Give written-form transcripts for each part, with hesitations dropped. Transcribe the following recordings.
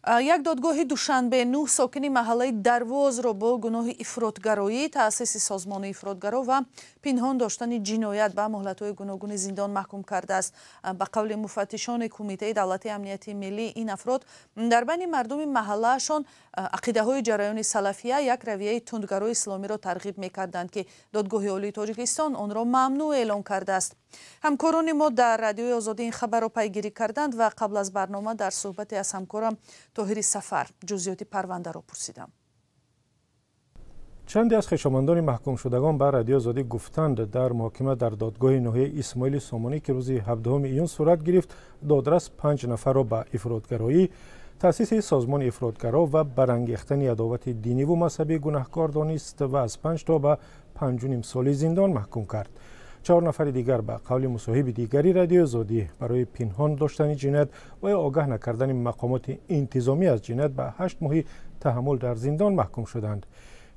Як додгоҳи Душанбе нӯҳ сокини маҳаллаи Дарвозро бо гуноҳи ифротгароӣ, таъсиси созмони ифротгаро ва пинҳон доштани ҷиноят ба муҳлатҳои гуногуни зиндон маҳкум кардааст. Ба қавли муфаттишони Кумитаи давлатии амнияти миллӣ, ин афрод дар байни мардуми маҳаллаашон ақидаҳои ҷараёни Салафия, як равияи тундгарои исломиро тарғиб мекарданд, ки Додгоҳи Олии Тоҷикистон онро мамнӯъ эълон кардааст. Ҳамкорони мо дар Радиои Озодӣ ин хабарро пайгирӣ карданд ва қабл аз барнома дар суҳбате аз ҳамкорам Тоҳири Сафар ҷузъиёти парвандаро пурсидам. Чанде аз хешомандони маҳкумшудагон ба Радиои Озодӣ гуфтанд, дар муҳокима дар додгоҳи ноҳияи Исмоили Сомонӣ, ки рӯзи 17 июн сурат гирифт, додрас панҷ нафарро ба ифротгароӣ, таъсиси созмони ифротгаро ва барангехтани адовати диниву мазҳабӣ гунаҳкор донист ва аз 5 то ба 5,5 соли зиндон маҳкум кард. Чаҳор нафари дигар, ба қавли мусоҳиби дигари Радиои Озодӣ, барои пинҳон доштани ҷиноят ва ё огаҳ накардани мақомоти интизомӣ аз ҷиноят ба 8 моҳи таҳаммул дар зиндон маҳкум шуданд.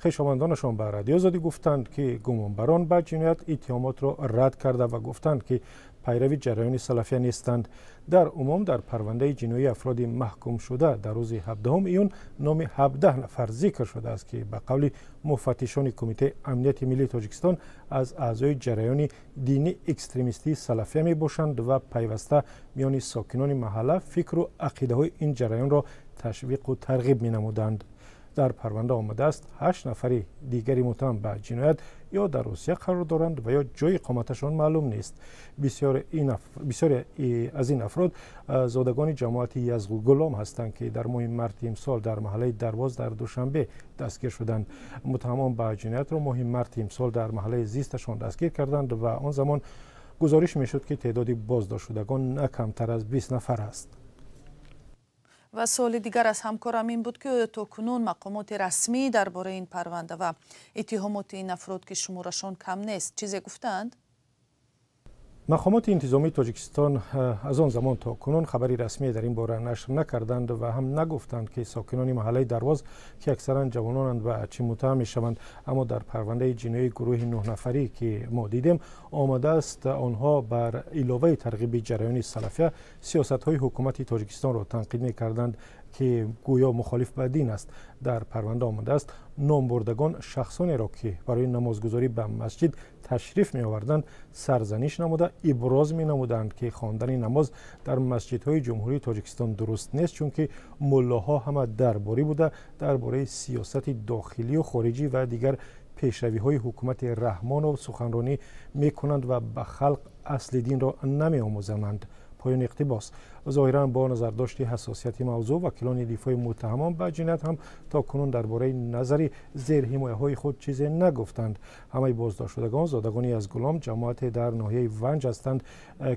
Хешовандонашон ба Радиои Озодӣ гуфтанд, ки гумонбарон ба ҷиноят иттиҳомотро рад карда ва гуфтанд, ки пайрави ҷараёни Салафия нестанд. Дар умум дар парвандаи ҷиноии афроди маҳкумшуда дар рӯзи 17 июн номи 17 нафар зикр шудааст, ки ба қавли муфаттишони Кумитаи амнияти миллии Тоҷикистон аз аъзои ҷараёни дини экстремистии Салафия мебошанд ва пайваста миёни сокинони маҳалла фикру ақидаҳои ин ҷараёнро ташвиқу тарғиб менамуданд. Дар парванда омадааст, ҳашт нафари дигари муттаҳам ба ҷиноят ё дар Русия қарор доранд ва ё ҷои иқоматашон маълум нест. Бисёре аз ин афрод зодагони ҷамоати Язғулом ҳастанд, ки дар моҳи марти имсол дар маҳаллаи Дарвоз дар Душанбе дастгир шуданд. Муттаҳамон ба ҷиноятро моҳи марти имсол дар маҳаллаи зисташон дастгир карданд ва он замон гузориш мешуд, ки теъдоди боздоштшудагон на камтар аз 20 нафар аст. Ва суоли дигар аз ҳамкорам ин буд, ки оё то кунун мақомоти расмӣ дар бораи ин парванда ва иттиҳомоти ин афрод, ки шуморашон кам нест, чизе гуфтаанд? Мақомоти интизомии Тоҷикистон аз он замон то кунун хабари расмие дар ин бора нашр накарданд ва ҳам нагуфтанд, ки сокинони маҳаллаи Дарвоз, ки аксаран ҷавононанд, ба чӣ муттаҳам мешаванд. Аммо дар парвандаи ҷиноии гурӯҳи нӯҳнафарӣ, ки мо дидем, омадааст, онҳо бар иловаи тарғиби ҷараёни Салафия сиёсатҳои ҳукумати Тоҷикистонро танқид мекарданд, ки гӯё мухолиф ба дин аст. Дар парванда омадааст, номбурдагон шахсонеро, ки барои намозгузорӣ ба масҷид ташриф меоварданд, сарзаниш намуда, иброз менамуданд, ки хондани намоз дар масҷидҳои Ҷумҳурии Тоҷикистон дуруст нест, чунки муллоҳо ҳама дарборӣ буда, дар бораи сиёсати дохилию хориҷӣ ва дигар пешравиҳои ҳукумати Раҳмонов суханронӣ мекунанд ва ба халқ асли динро намеомӯзананд. Поёни иқтибос. Зоҳиран, бо назардошти ҳассосияти мавзӯъ, вакилони дифои муттаҳамон ба ҷиноят ҳам то кунун дар бораи назари зерҳимояҳои худ чизе нагуфтанд. Ҳамаи боздоштшудагон зодагони Язгулом, ҷамоате дар ноҳияи Ванҷ ҳастанд,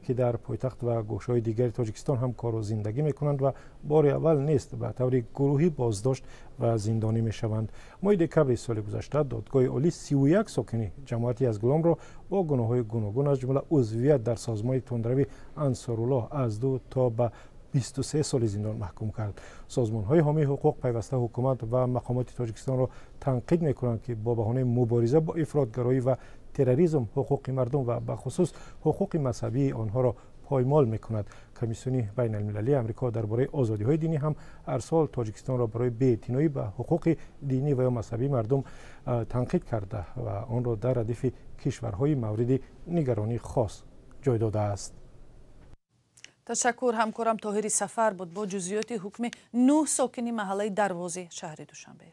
ки дар пойтахт ва гӯшаҳои дигари Тоҷикистон ҳам кору зиндагӣ мекунанд ва бори аввал нест ба таври гурӯҳӣ боздошт ва зиндонӣ мешаванд. Моҳи декабри соли гузашта Додгоҳи Олӣ 31 сокини ҷамоати Язгуломро бо гуноҳҳои гуногун, аз ҷумла узвият дар созмони тундрави Ансоруллоҳ, аз 2 то ба 23 соли зиндон маҳкум кард. Созмонҳои ҳомии ҳуқуқ пайваста ҳукумат ва мақомоти Тоҷикистонро танқид мекунанд, ки бо баҳонаи мубориза бо ифротгароӣ ва терроризм ҳуқуқи мардум ва бахусус ҳуқуқи мазҳабии онҳоро поймол мекунад. Комиссиони байналмилалии Амрико дар бораи озодиҳои динӣ ҳам ҳар сол Тоҷикистонро барои беэътиноӣ ба ҳуқуқи динӣ ва ё мазҳабии мардум танқид карда ва онро дар радифи кишварҳои мавриди нигаронии хос ҷой додааст. Ташаккур. Ҳамкорам Тоҳири Сафар буд бо ҷузъиёти ҳукми нӯҳ сокини маҳаллаи Дарвози шаҳри Душанбе.